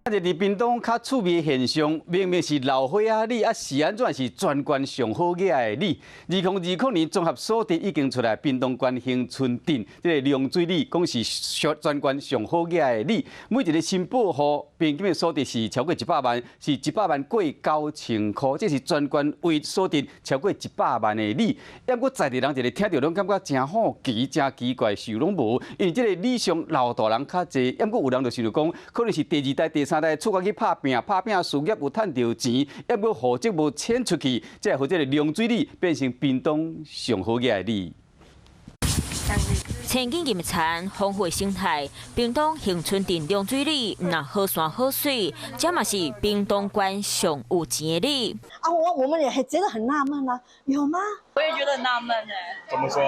啊，這佇屏東較趣味的現象，明明是老歲仔里，啊是按怎是全縣上好額的里？2020年綜合所得已經出來，屏東縣恆春鎮這个龍水里，講是全縣上好額的里，每一个申報戶平均的所得是超過一百萬，是1,000萬過9千箍，這是全縣唯一所得超過一百萬的里。毋過在地人一个聽著攏感覺誠好奇、誠奇怪，想攏無，因為這个里上老大人較濟，毋過有人就想著講，可能是第二代、第三代出國去拍拚，拍拚事業有趁著錢，抑閣戶籍無遷出去，才會予這个龍水里變成屏東上好額的里。千金金的田，豐富的生態，屏東恆春鎮龍水里，毋但好山好水，這嘛是屏東縣上有錢的里。啊，我們也覺得很納悶啊，有嗎？我也覺得很納悶哎。怎麼說？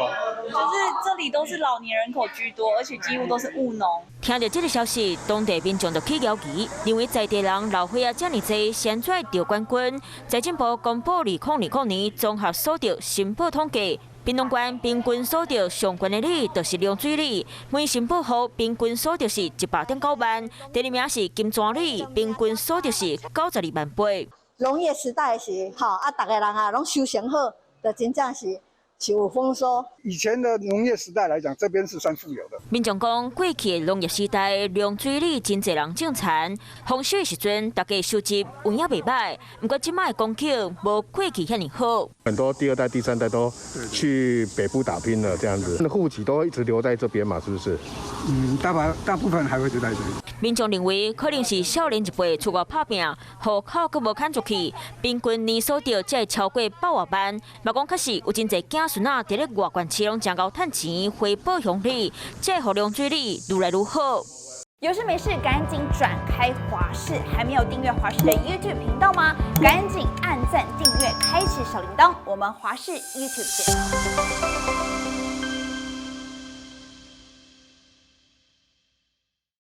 就是這裡都是老年人口居多，而且幾乎都是務農。聽著這个消息，當地民眾就起疑疑，認為在地人老歲仔遮爾濟，是按怎會著冠軍？財政部公布2020年綜合所得申報統計，屏東縣平均所得上懸的里，就是龍水里，每申報戶平均所得是100.9萬，第二名是金泉里，平均所得是92萬8。農業時代時，吼啊，逐个人啊，攏收成好，就真正是有豐收。以前的農業時代來講，這邊是算富有的。民眾講，過去的農業時代，龍水里真濟人種田，豐收的時陣，大家收入有影袂䆀。毋過這擺的光景無過去遐爾好。很多第二代、第三代都去北部打拼了，這樣子，那戶籍都一直留在這邊嘛，是不是？嗯，大部分還會留在這裡。民眾認為，可能是少年一輩出外拍拚，戶口閣無遷出去，平均年所得才會超過百外萬。嘛講確實有真濟子孫仔佇咧外縣市攏誠𠢕趁錢回報鄉里，才會予龍水里愈來愈好。有事沒事趕緊轉開華視，還沒有訂閱華視的 YouTube 頻道嗎？趕緊按讚訂閱，開啟小鈴鐺。我們華視 YouTube 見。